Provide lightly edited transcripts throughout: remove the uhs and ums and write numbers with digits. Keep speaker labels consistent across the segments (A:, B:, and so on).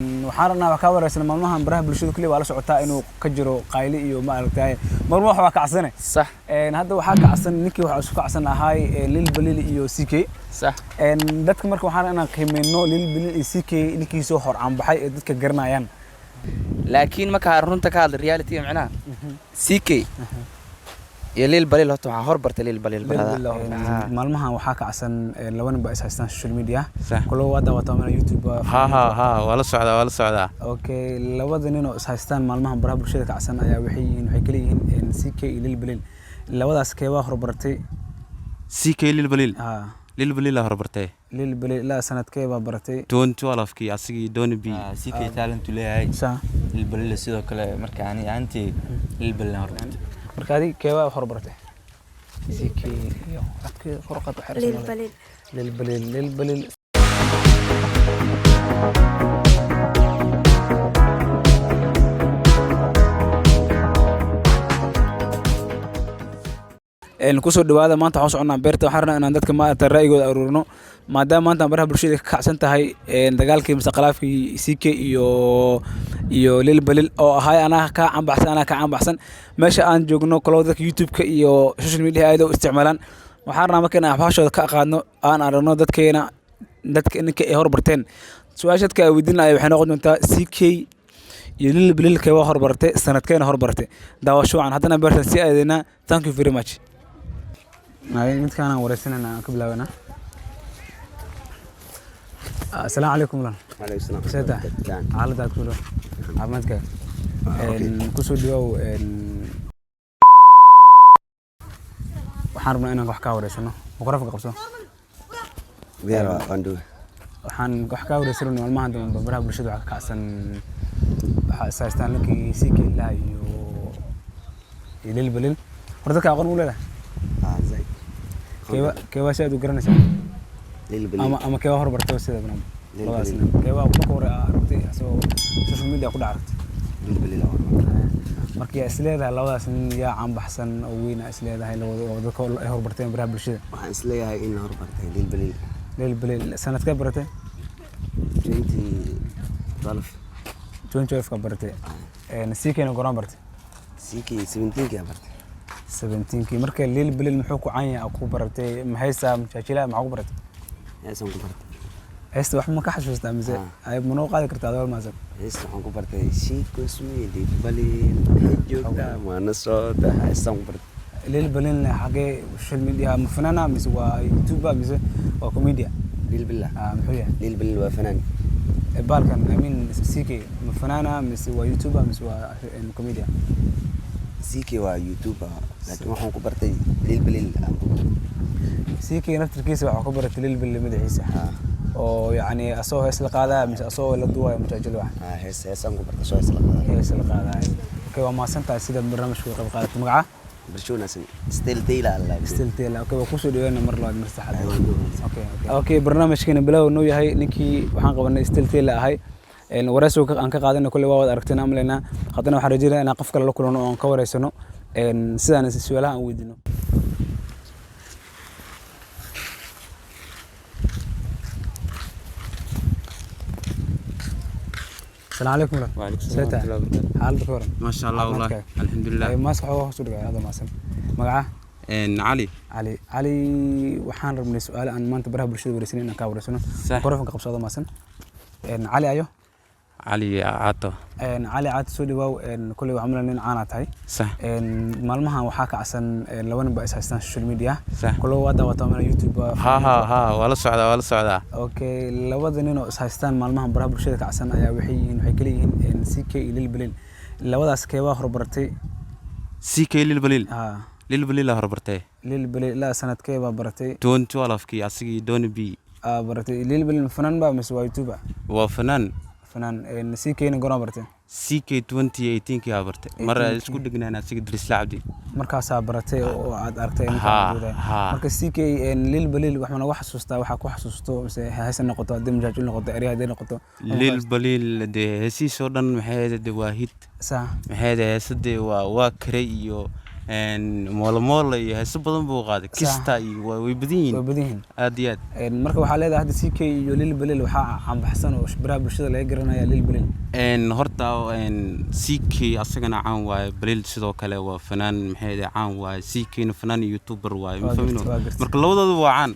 A: Waxaan rabnaa wax kaa wareysan maalmahan baraha bulshada kulli waa la socotaa inuu ka jiro qayli iyo maaragtay marma wax waa kacsane.
B: Sax.
A: Hadda waxaa kacsan ninkii waxaa isku kacsan ahaay Lil Balil iyo CK.
B: Sax.
A: Dadka marka waxaan rabnaa inaan qiimeyno Lil Balil iyo CK ninkii soo hor caanbaxay ee dadka garanayaan.
B: Laakiin markaa runta ka hadla, reality micnaha CK iyo Lil Balil, horta waxaa hor bartay Lil Balil, brother.
A: Maalmahan waxaa kacsan laba nin baa is haystaan social media.
C: Sax.
A: Kulo waa daawataa mana YouTube?
C: Ha ha ha, waa la socdaa, waa la socdaa.
A: Okay, labada nin oo is haystaan maalmahan baraha bulshada kacsan ayaa waxay yihiin, waxay kala yihiin CK iyo Lil Balil. Labadaas keebaa horbartay?
C: CK Lil Balil.
A: Ha.
C: Lil Balil aa horbartay.
A: Lil Balil ilaa sanadkee baa baratay?
C: 2012kii asigii Doni B.
D: CK talent uu leeyahay.
A: Sa.
D: Lil Balil sidoo kale. Marka ani ahaantii Lil Balil aan horbartay.
A: Marka adig keebaa horbartay, CK iyo adkii kor qaad waxay?
E: Lil Balil.
A: Lil Balil, Lil Balil. Kusoo dhawaada. Maanta waxaan soconaa beerta. Waxaan rabnaa inaan dadka maaragta ra'yigooda aruurino maadaama maanta baraha bulshada ka kacsan tahay dagaalkii mise khilaafkii CK iyo Lil Balil oo ahay anaa ka canbaxsan, anaa ka canbaxsan. Meesha aan joogno kaloo dadka YouTube-ka iyo social media aad u isticmaalaan. Waxaan rabnaa marka inaan axbaashooda ka aqaadno, aan aragno dadkeena, dadka ninka ay horbarteen. Su-aasha dadka ay weydiinaya waxay noqon doontaa CK iyo Lil Balil keebaa horbartay, sanadkeena horbartay? Daawasho wacan. Haddana beertan sii aadaynaa. Thank you very much. Midkaanaan wareysanayna aan ka bilaabanaa. Asalaamu calaykum lan. Seeta xaaladaad ku caafimaadka kusoo dhawaaw. Waxaan rabnaa inaan wax kaa wareysano. Mikrafoonka qabso. Waxaan wax kaa wareysanayna maalmahan dambe baraha bulshada waxaa ka kacsan, waxaa is haystaan ninkii CK laha iyo Lil Balil. Hor dadka aqoon u leedahay, keeba keebaa si aad u garanaysaa ama keebaa horbartay sida banaan labadaas nin? Keebaa marka hore aa aragtay asagoo social media ku dhex aragtay? Marka yaa is leedahay labadaas nin yaa caanbaxsan oo weyn aa is leedahay labada oo dadka ay horbarteen baraha bulshada?
F: Waxaan isleeyahay in la horbartay Lil Balil.
A: Lil Balil sanadkee baratay?
F: 2012.
A: 2012 ka baratay. CK-na goraan baratay?
F: CK 17-kii aan bartay.
A: 17-kii. Marka Lil Balil muxuu ku caan yahay aa ku baratay? Mahaysa majaajilaa maxaa ku baratay?
F: Heesaan ku bartay.
A: Heesta wax ma ka xasuustaa mise ay ma noo qaadi kartaa adoo maasan?
F: Heesta waxaan ku bartay "She Lil Balil waxay joogtaa waana socota". Heestaan ku bartay.
A: Lil Balilna xagee social media ma fanaana mise waa youtuber mise waa comedian?
F: Lil Balil?
A: Ah, muxuu yahay?
F: Lil Balil waa fanaan.
A: Baalkan, I mean CK, ma fanaana mise waa youtuber mise waa comedian?
F: CK waa youtuber, laakiin waxaan ku bartay Lil Balil aan ku bartay.
A: CK naftirkiisa waxaa ku baratay Lil Balil madaxiisa oo yacni asagoo hees la qaadaya mise asagoo la duwayo majaajil wax?
F: Ah, hees, heesaan ku bartay, soo hees la qaaday.
A: Hees la qaadaya. Okay, waa mahadsan tahay sida barnaamijka uga qayb qaadatay. Magaca?
F: Barasho wanaagsan. Still Taylor alla.
A: Still Taylor. Okay, waa kusoo dhaweynaa mar labaad, mar saddexaad. Okay, barnaamijkeena bilow noo yahay. Ninkii waxaan qabanay Still Taylor ahay wareysiga aan ka qaadanay kulley waa wada aragteen aan malaynaa. Haddana waxaan rajeynaya inaan qof kale la kulano oo aan ka wareysano sidaan su'aalaha aan weydiino. Asalaamu calaykum walaal.
C: وعليكم
A: See
C: السلام
A: tahay?
C: ورحمة الله وبركاته.
A: Xaaladda ka waran?
C: ما شاء الله والله.
A: Caafimaadkaaga?
C: الحمد لله.
A: Ay, maaska xoogaa hoos u dhigay adoo maasan. Magaca?
C: علي.
A: Cali. Cali, waxaan rabnay su'aal aan maanta baraha bulshada wareysanay inaan kaa wareysano.
C: Sax.
A: Mikrofonka qabso adoo maasan. Cali ayo?
C: علي عطا.
A: Cali Caad, soo dhawaaw. Kolley waxaan malay nin caana tahay.
C: صح.
A: Maalmahan waxaa kacsan laba nin baa is haystaan social media.
C: Sax.
A: Kulo waa daawataa mana YouTube?
C: Ha ha ha, waa la socdaa, waa la socdaa.
A: Okay, labada nin oo is haystaan maalmahan baraha bulshada kacsan ayaa waxay yihiin, waxay kala yihiin CK iyo Lil Balil. Labadaas keebaa horbartay?
C: CK Lil Balil.
A: Ha.
C: Lil Balil aa horbartay.
A: Lil Balil ilaa sanadkee baa baratay?
C: 2012kii asigii Doni B.
A: Aa baratay. Lil Balil ma fanaan baa mise waa youtuber?
C: Waa fanaan.
A: Fanaan. CK-na goormaa baratay?
C: CK 2018kii aa bartay, mar isku dhegnaan asiga Drisla Cabdi.
A: Markaasaa baratay oo aad aragtay ninka
C: Ha,
A: aad
C: ha.
A: Marka CK Lil Balil wax ma naga xasuustaa? Waxaa ku xasuusto mise heesa noqoto, haddii majaajil noqoto, erya haddii noqoto?
C: Lil Balil dee heesihiisoo dhan maxay ahayd dee waa hit.
A: Saa.
C: Maxay ahayd heesadee waa karay iyo Moola Moola iyo heeso badan buu qaaday. Kista iyo way badan
A: Way
C: yihiin.
A: Badan yihiin.
C: Aad iyo aad.
A: Marka waxaa leedahay hadda CK iyo Lil Balil waxaa caanbaxsan oo baraha bulshada laga garanaya Lil Balil.
C: Horta CK asagana caan waaye, Balil sidoo kale waa fanaan, maxay ahayd, caan waaye. CK na fanaan iyo youtuber waaye, ma
A: Waa
C: fahmino?
A: Gartay, waa gartay.
C: Marka labadooda waa caan.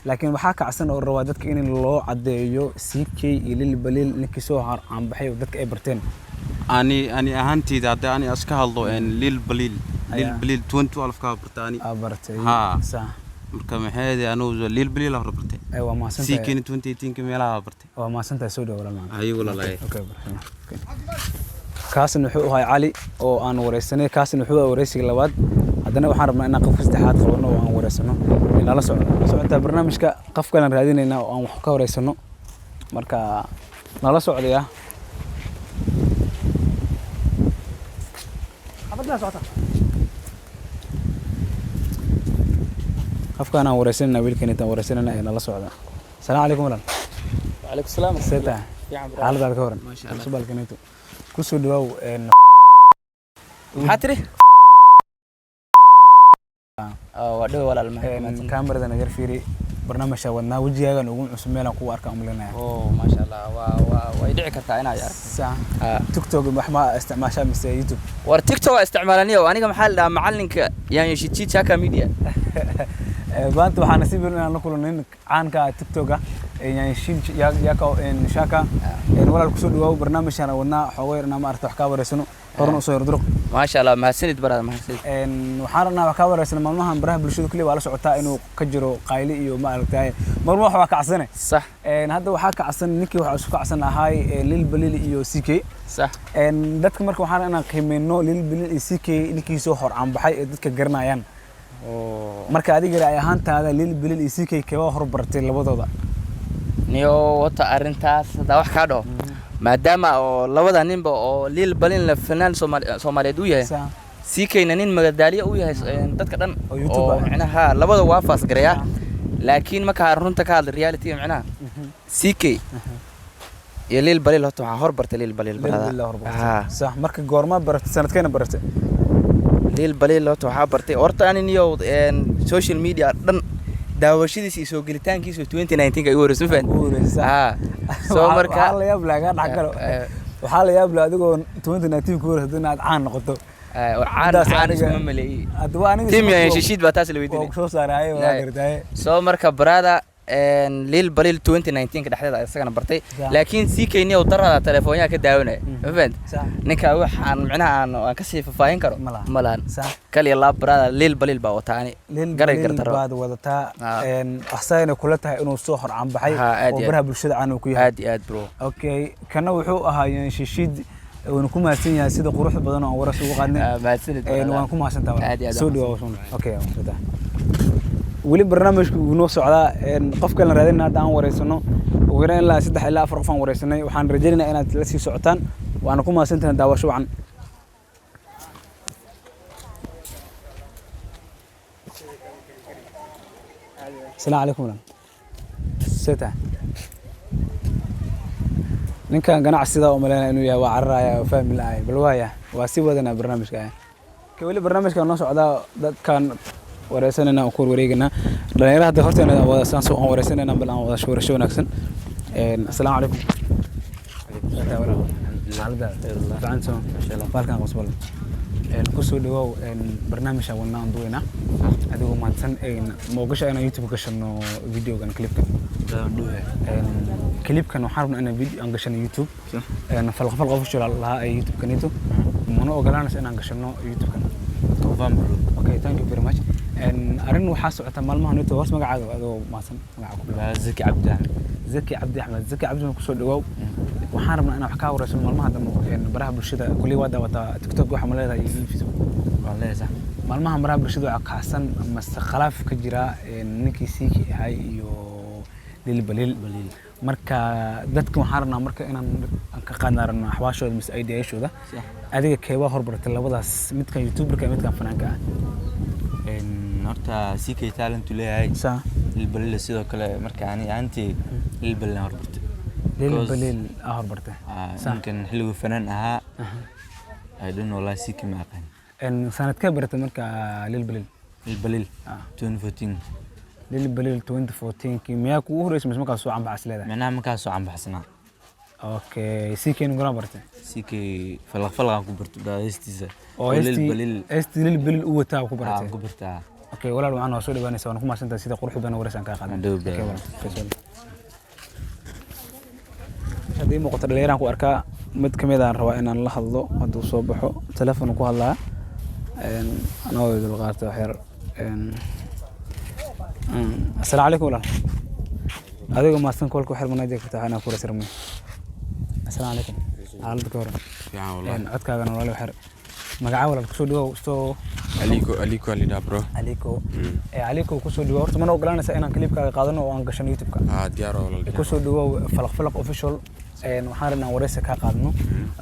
A: Laakiin waxaa kacsan oo rabaa dadka in loo caddeeyo CK iyo Lil Balil ninkii soo hor caanbaxay oo dadka ay barteen.
C: Ani ahaanteyda, hadda ani iska hadlo, Lil Balil, Lil Balil 2012 ka barta ani.
A: Aa baratay?
C: Haa.
A: Sax.
C: Marka maxay ahayd, anugu Lil Balil hor bartay.
A: Ay, waa mahadsantahay.
C: CK na 2018 ka meelaha bartay.
A: Waa mahadsantahay, soo dhawo walaal macaan.
C: Ayagu lalaay.
A: Okay, bro. Okay. Kaasna wuxuu ahaa Cali oo aan wareysanay. Kaasna wuxuu ahaa wareysiga labaad. Haddana waxaan rabnaa inaan qofka saddexaad qabano oo aan wareysano. Nala socdo, socotaa barnaamijka. Qof kalaan raadinaynaa oo aan wax ka wareysano. Marka nala socdaya. Qofkaan aan wareysanayna, wiilkan intaan wareysanayna ee nala socda. Asalaamu calaykum walaal.
E: وعليكم السلام.
A: See tahay? Xaaladaada ka waran? Subalkaneeto kusoo dhawaaw
B: Maxaa tiri? Waa dhow walaal, mahadsan.
A: Kaamarada nagar fiiri. Barnaamijka wadnaa, wejigaagan ugu cusub meelaan kugu arkaa umaleynaya.
B: Oh, maasha Allah, waa way dhici kartaa inaad aragto.
A: Sax. TikTok wax ma isticmaashaa mise YouTube?
B: War TikTok waa isticmaalaniyo. Aniga maxaa la dhahaa, macalinka yaanyashiji Chaka Media.
A: Maanta waxaa nasiib weyn inaan la kulano nin caanka ah TikTok-a, Yaka Shaka. Walaal, kusoo dhawaaw barnaamijkan wadnaa. Xoogo yar inaan maaragta wax kaa wareysano, horena usoo yar duruq.
B: Maasha Allah, mahadsanid brother, mahadsanid.
A: Waxaan rabnaa wax kaa wareysano maalmahan baraha bulshada kulli waa la socotaa inuu ka jiro qayli iyo maaragtay marma wax waa kacsane.
B: Sax.
A: Hadda waxaa kacsan ninkii waxaa isku kacsan ahaay Lil Balil iyo CK.
B: Sax.
A: Dadka marka waxaan inaan qiimeyno Lil Balil iyo CK ninkii soo hor caanbaxay ee dadka garanayaan. Marka adiga ra'yi ahaantaada, Lil Balil iyo CK keebaa hor bartay labadooda?
B: Niyo wata arrintaas haddaa wax kaa dhaho, maadaama oo labada ninba oo Lil Balilna fanaan Soomaaliyeed uu yahay,
A: Sax.
B: CK-na nin magadaaliye u yahay dadka dhan
A: Oo YouTuber
B: oo
A: ah.
B: micnaha labada waa faas gareeya. Laakiin marka runta ka hadla, reality micnaha, CK iyo Lil Balil horta waxaa hor bartay Lil Balil.
A: Lil
B: Brother.
A: Balil hor bartay?
B: Haa.
A: Sax. Marka goorma baratay? Sanadkeena baratay?
B: Lil Balil horta waxaa bartay, horta ani niyow social media dhan daawashadiisa iyo soo gelitaankiisa 2019 ka igu horreysay, ma fahanti?
A: Ugu horreysay, sax.
B: Haa, soo marka
A: waxaa la yaab leh kaa dhex galo. Waxaa la yaab leh adigoo 2019 ku horreysay inaad caan noqoto.
B: War caan
A: Intaas
B: caan
A: aniga-
B: iskuma maleeyey.
A: Hadda waa aniga
B: Tim
A: isma-
B: Shishid baa taas la
A: waa
B: weydiinay.
A: ku soo saaraaye, waa gartaaye.
B: Soo marka brother, Lil Balil 2019 ka dhexdeeda isagana bartay.
A: Sax.
B: Laakiin CK niyow darada telefoonyaha ka daawanaya, ma fahanti?
A: Sax.
B: Ninka waxaan micnaha aan kasii faahfaahin karo
A: Ma lahan.
B: Ma lahan.
A: Sax.
B: Kaliya laa brother, Lil Balil baa wataa ani.
A: Lil
B: Garay
A: Balil
B: gartaro.
A: baad wadataa. Asagana kula tahay inuu soo hor caanbaxay
B: Haa, aad
A: oo
B: iyo aad.
A: baraha bulshada caan uu ku yahay.
B: Aad iyo aad, bro.
A: Okay, kana wuxuu ahaa Shishid, wuuna ku mahadsan yahay sida quruxda badan oo aan waras ugu qaadnay.
B: Mahadsanid, brother.
A: Waan ku mahadsantahay walaal.
B: Aad iyo aad
A: Soo
B: waa
A: dhawaad. Okay, waa mahadsantahay. Weli barnaamijku wuu noo socdaa. Qof kale raadinaa hadda aan wareysano. Ugu yaraan ilaa saddex ilaa afar qof aan wareysanay. Waxaan rajaynaynaa inaad la sii socotaan, waana ku mahadsantahay daawasho wacan. Asalaamu calaykum walaal. See tahay? Ninkan ganacsida u malaynaya inuu yahay, waa cararaya oo fahmi la'ahay. Bal waaya, waa sii wadanaa barnaamijka. Ka weli barnaamijka noo socdaa, dadkan wareysanayna aan ku warwareeganaa dhalinyarada hadda horteena aan wada saan soo aan wareysanayna. Bal aan wada warasho wanaagsan. Asalaamu calaykum. Xaaladaada fiican? Soo baalkan qosbal kusoo dhawaaw. Barnaamijka wadnaa aan duweynaa, adigoo mahadsan. Ma ogasha inaan YouTube gashano videogan, clipkan? Clipkan waxaan rabnaa inaan video aan gashano YouTube. Falqafal qof jira lahaa ee YouTube kanito mana ogolaanaysa inaan gashano YouTube-kan? Okay, thank you very much. Arrin waxaa socota maalmahan ito hoos. Magacaaga adoo mahadsan, magaca ku bilaab.
D: Zaki Cabdi Axmed.
A: Zaki Cabdi Axmed. Zaki Cabdi, kusoo dhawaaw. Waxaan rabnaa inaan wax kaa wareysano maalmaha dambe. Baraha bulshada kulli waa daawataa, TikTok waxa ma leedahay iyo Facebook?
D: Waan leeyahay, sax.
A: Maalmaha baraha bulshada waxaa kacsan mase khilaaf ka jira ninkii Siiki ahay iyo Lil Balil. Marka dadka waxaan rabnaa marka inaan aan ka qaadnaa rabnaa axwaashooda mise ideayashooda. Adiga keebaa horbartay labadaas, midkan youtuberka iyo midkan fanaanka ah?
D: Horta CK talent uu leeyahay.
A: Saa.
D: Lil Balil sidoo kale. Marka ani ahaantii Lil Balil aan horbartay.
A: Lil
D: Because-
A: Balil aa horbartay?
D: Ninkan xilliguu fanaan ahaa, I don't know, wallahi CK ma aqaan.
A: Sanadkee baratay marka Lil Balil?
D: Lil Balil.
A: Ah.
D: 2014.
A: Lil Balil 2014kii miyaa kugu horreysay mise markaas soo canbaxas leedahay?
D: Micnaha markaas soo canbaxsanaa.
A: Okay, CK guraan baratay?
D: CK Falaq Falaqaan ku barto heestiisa.
A: Oo
D: Lil
A: heestii
D: Balil.
A: Heestii Lil Balil u wataa ku baratay?
D: Aan ku bartaa.
A: Okay walaal, waxaan waa soo dhawaanaysaa, waan ku mahadsantahay sida quruxda badan waraysan kaa qaadan.
D: Hadhow.
A: Okay, walaal. Okay, haddii muuqato dhalinyaraan ku arkaa, mid ka mid aan rabaa inaan la hadlo. Hadduu soo baxo telefoon ku hadlaa, anagoo dulqaata wax yar. Assalaamu calaykum walaal, adigoo mahadsan, kolka wax yar ma naga kartaa inaan ku rasirmay? Assalaamu calaykum, xaaladda ka waran?
C: Fiican wallahi.
A: Codkaagana walaal wax yar. Magacaa walaal? Kusoo dhawow soo.
C: Aliko, Aliko alida bro.
A: Aliko. Aliko, kusoo dhawow. Horta mana ogolaanaysaa inaan clipkaaga qaadano oo aan gashano YouTube-ka?
C: Ah, diyaar oo walaal.
A: Kusoo dhawow Falaq Falaq Official. Waxaan rabnaa wareysi kaa qaadno.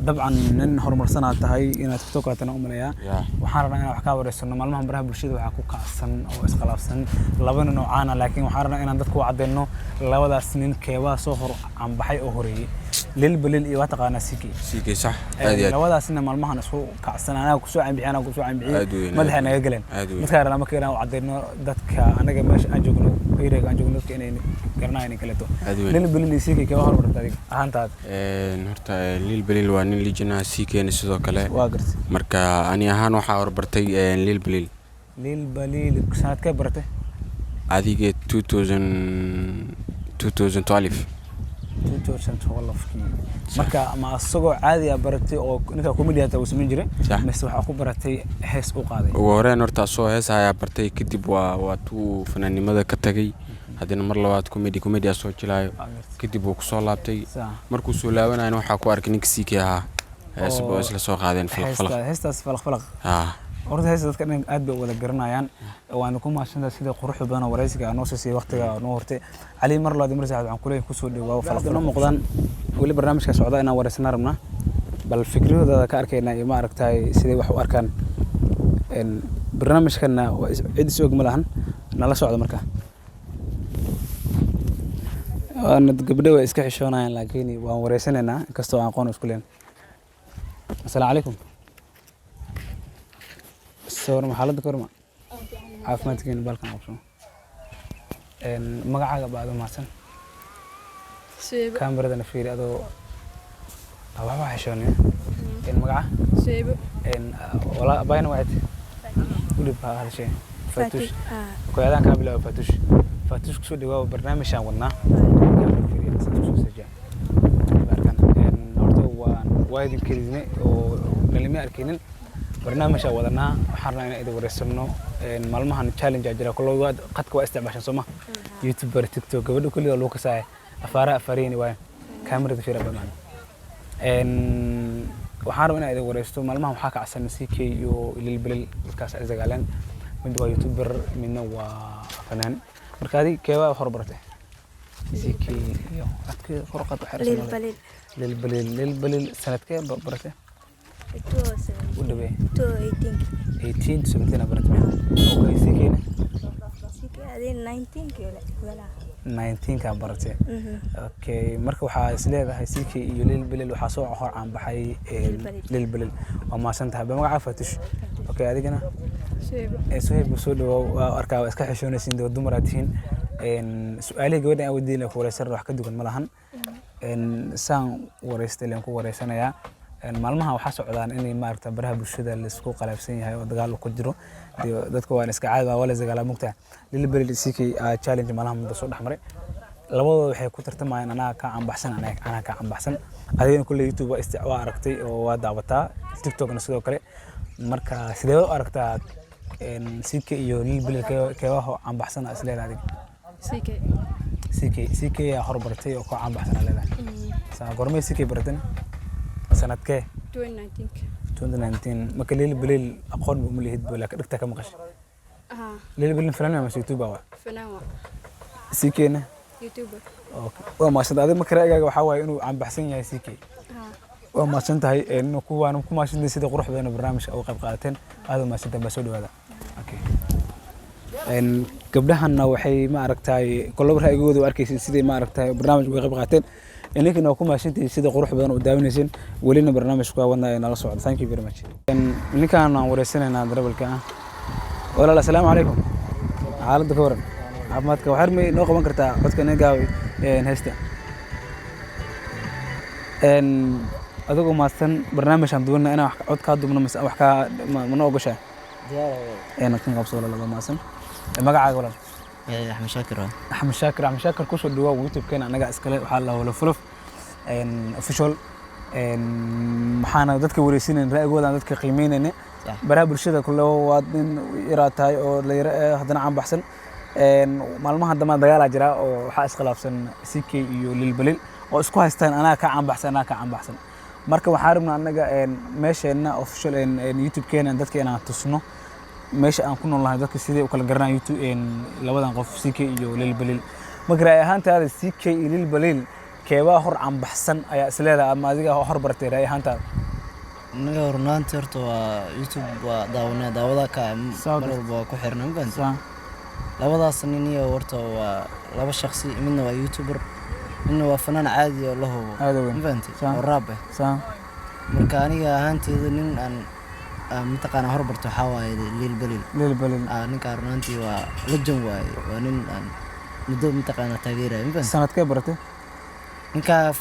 A: Dabcan nin horumarsanaad tahay, inaad TikTok aatana u maleeyaa. Waxaan rabnaa inaan wax kaa wareysano. Maalmahan baraha bulshada waxaa ku kacsan oo iskhilaafsan laba nin oo caana, laakiin waxaan rabnaa inaan dadku u cadeyno labadaas nin keebaa soo hor canbaxay oo horeeyey, Lil Balil iyo waa taqaanaa CK.
C: CK, sax, aad iyo aad.
A: Labadaasna maalmahan isku kacsan, anaga kusoo canbixiyey, anaga kusoo canbixiyey,
C: Aad weyn, aad
A: madaxa
C: weyn.
A: naga galeen.
C: Aad weyn.
A: Dadka rabnaa marka inaan u cadeyno dadka anaga meesha aan joogno, area aan joogno, dadka inay garanayaan in kaleeto.
C: Aad weyn.
A: Lil Balil iyo CK, keebaa hormartay adiga ahaantaada?
C: Horta Lil Balil waa nin legend ah, CK-na sidoo kale.
A: Waa gartay.
C: Marka ani ahaan waxaa horbartay Lil Balil.
A: Lil Balil sanadkee baratay?
C: Adiga 2000 2012.
A: 2012kii. Marka ma asagoo caadi ah baratay oo ninka comedy hata uu samayn jiray, mise waxaa ku baratay hees u qaaday?
C: Ugu horreyn horta asoo hees ayaa bartay, kadib waa tuu fanaannimada ka tagay, haddana mar labaad comedy asoo jilaayo, kadib wuu kusoo laabtay. Markuu soo laabanayana waxaa ku arkay ninka CK ahaa hees
A: Oo
C: oo isla soo qaadeen Falaq Falaq.
A: Heestaas Falaq Falaq.
C: Ah.
A: Horta heesta dadka dhan aad bay u wada garanayaan. Waana ku mahadsantahay sida quruxda badan oo waraysiga aa noo siisay, waqtiga aa noo hortay. Cali, mar labaad iyo mar saddexaad waxaan kuleeyahay kusoo dhawaaw Falaq. Noo muuqdaan weli barnaamijka socda inaan wareysana rabnaa, bal fikradooda ka arkaynaa iyo ma aragtay siday wax u arkaan. Barnaamijkana waa cid is og ma lahan, nala socda. Marka waana gabdho way iska xishoonayaan, laakiin waan wareysanaynaa inkastoo aan aqoon isku leen. Asalaamu calaykum. Sawir, xaaladda ka warma? Caafimaadkeena balkan qabso. Magacaaga baa adoo mahadsan?
E: Suweybo.
A: Kaameradana fiiri adoo waxba xishoonaya. Magaca?
E: Suweybo.
A: Walaa abayna wacid udhib ha hadashee. Fatush. Okay, adaan kaa bilaabo Fatush. Fatush, kusoo dhawaaw barnaamijaan wadnaa. Kaamera fiiri, saas kusoo sajiya. Baarkan. Horta waa idin kelisnay oo nalima arkaynin. Barnaamijaan wadanaa, waxaan rabnaa inaan idin wareysano. Maalmahan challenge aa jira, kollo waad qadka waa isticmaashaan soo ma? YouTuber, TikTok, gabadha kulli waa lagu kasaaya. Afaara afaariyni waaye. Kaamerada fiiri baa macna. Waxaan rabaa inaan idin wareysto. Maalmahan waxaa kacsan CK iyo Lil Balil, dadkaas ay isdagaaleen. Mid waa YouTuber, midna waa fanaan. Marka adiga keebaa hor baratay? CK iyo codkeeda kor u qaad waxay
E: Lil
A: rabtaa.
E: Balil.
A: Lil Balil. Lil Balil sanadkee baratay? U dhawee.
E: 2018.
A: 18 to 17 aa baratay. Okay, CK na?
E: Adin 19 kale walaa.
A: 19 kaa baratay. Okay, marka waxaa is leedahay CK iyo Lil Balil waxaa soo hor caan baxay
E: Lil Balil.
A: Lil Balil. Waa mahadsan tahay. Ba magacaa Fatush. Okay, adigana?
E: Suweybo.
A: Suhayb, soo dhawow. Waa arkaa waa iska xishoonaysiin, dee dumar aad tihiin. Su-aalihii gabadhan aan weydiin ku wareysan wax ka duwan ma lahan. Saan wareystay leen ku wareysanayaa. Maalmaha waxaa socdaan inay maaragta baraha bulshada laisku qalaabsan yahay oo dagaal ku jiro. Dee dadka waa iska caadi, waa la isdagaalaa mugtahay. Lil Balil CK challenge maalmaha muddo soo dhexmaray. Labadooda waxay ku tartamayaan anaa ka canbaxsan, anaa ka canbaxsan. Adigana kulley YouTube waa aragtay oo waa daawataa, TikTokna sidoo kale. Marka sidee u aragtaa CK iyo Lil Balil, keebaha canbaxsan aa is leedahay adiga?
E: CK.
A: CK. CK yaa hor baratay oo ka canbaxsan aa leedahay. Saa goormay CK baratay? Sanadkee?
E: 2019.
A: 2019. Marka Lil Balil aqoon ba uma lihid ba, laakiin dhegta ka maqashay.
E: Ah.
A: Lil Balil fanaan ama YouTuber waa?
E: Fanaan waa.
A: CK na?
E: YouTuber.
A: Okay. Waa mahadsan tahay. Adiga marka ra'yigaaga waxaa waaye inuu canbaxsan yahay CK.
E: Ah.
A: Waa mahadsan tahay, waana ku mahadsantahay sida quruxda badan oo barnaamijka uga qayb qaadateen. Aad u mahadsantahay, baa soo dhawaada. Okay. Gabdhahanna waxay ma aragtay kolloba ra'yigooda u arkaysin sidai ma aragtay barnaamijka uga qayb qaateen. Idinkana waa ku mahadsantihiin sida qurux badan oo daawanayseen. Welina barnaamijku waa wadnaa ee nala socda. Thank you very much. Ninkaan aan wareysanaynaa, darawalka ah. Walaal, assalaamu calaykum. Xaaladda ka waran? Caafimaadka? Waxaad may noo qaban kartaa codka naga gaabay heesta? Adigoo mahadsan, barnaamijaan duubana inaan wax cod kaa duubno mise wax kaa ma noo ogoshaa? Kan qabso, walaal, adoo mahadsan. Magacaaga, walaal?
D: Axmed Shaakir waa.
A: Axmed Shaakir. Axmed Shaakir, kusoo dhawaa YouTube-keena. Annaga iskale waxaa la Wala Fuluf Official. Maxaana dadka wareysiinayn, ra'yigooda aan dadka qiimeynayna. Baraha bulshada kule waad nin yaraa tahay oo dhalinyaro eh, haddana caan baxsan. Maalmahan dambe dagaalaa jira oo waxaa iskhilaafsan CK iyo Lil Balil oo isku haystaan anaa ka caan baxsan, anaa ka caan baxsan. Marka waxaan rabnaa annaga meesheenna official YouTube-keena dadka inaan tusno meesha aan ku noolnahay, dadka sidee u kala garanayaan YouTube labadan qof, CK iyo Lil Balil. Marka ra'yi ahaantaada, CK iyo Lil Balil keebaa hor caanbaxsan ayaa isleedahay ama adiga hor baratay, ra'yi ahaantaada?
G: Anaga runaantii horta waa YouTube waa daawanaa, daawada ka mar walba waa ku xirnaa, ma fahanti? Labadaas nin iyo horta waa laba shakhsi, midna waa youtuber, midna waa fanaan caadi oo la hubo.
A: Aad u weyn.
G: Ma fahanti? Oo rap ah. Marka aniga ahaanteyda nin aan mataqaanaa hor barto waxaa waaye Lil Balil.
A: Lil Balil.
G: Ah, ninkaa runaantii waa legend waaye, waa nin aan muddo mataqaanaa taageerayo, ma fahanti?
A: Sanadkee baratay?
G: Ninkaa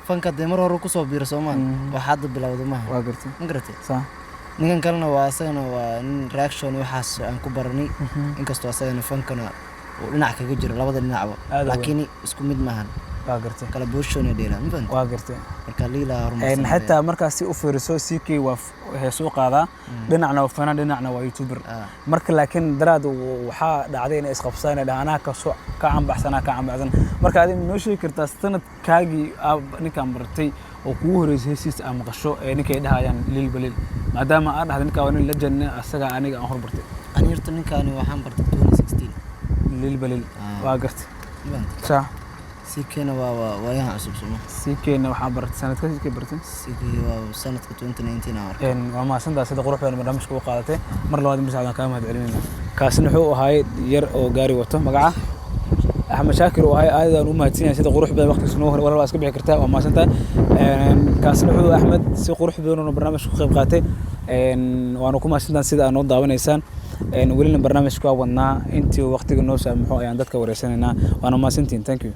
G: fanka dee mar hore kusoo biiro Soomaal, wax hadda bilowda maaha.
A: Waa gartay.
G: Ma garatay? Ninkan kalena waa asagana waa nin reaction iyo waxaas aan ku baranay, inkastoo asagana fankana uu dhinac kaga jiro, labada dhinacba.
A: Aad u weyn.
G: Laakiin isku mid maahan.
A: Waa gartay.
G: Kala position ay dheelaan, ma fahanti?
A: Waa gartay.
G: Marka Liila horumarsan.
A: Xitaa markaas si u fiiriso, CK waa heesuu qaadaa, dhinacna waa fanaan, dhinacna waa youtuber. Marka laakiin daraad waxaa dhacday inay isqabsadaan, ay dhahaan anaa kasoo ka canbaxsan, anaa ka canbaxsan. Marka adiga noo sheegi kartaa sanadkaagii aa ninkaan baratay oo kugu horeysay heesiisa aa maqasho ee ninkay dhahayaan Lil Balil, maadaama aa dhahday ninkaa waa nin legend, asaga aniga aan horbartay?
G: Ani horta ninkaani waxaan bartay 2016.
A: Lil Balil. Waa gartay.
G: Ma fahanti?
A: Sax.
G: CK-na waa waayahan cusub, sooma?
A: CK-na waxaa baratay sanadka CK baratay?
G: CK waa sanadka 2019 aan arkay.
A: Waa mahadsantahay sida qurux badan barnaamijka u qaadatay. Mar labaad mar saddexaad kaa mahad celinayna. Kaasina wuxuu ahaay yar oo gaari wato, magaca Axmed Shaakir uu ahay. Aad aan u mahadsan yahay sida qurux badan waqtigiisa noo hore. Walaal, waa iska bixi kartaa, waa mahadsantahay. Kaasina wuxuu Axmed si qurux badan oo barnaamijka ku qayb qaatay. Waana ku mahadsantahay sida aad noo daawanaysaan. Welina barnaamijka waa wadnaa, intii waqtiga noo saamaxo ayaan dadka wareysanaynaa. Waana mahadsantihiin. Thank you.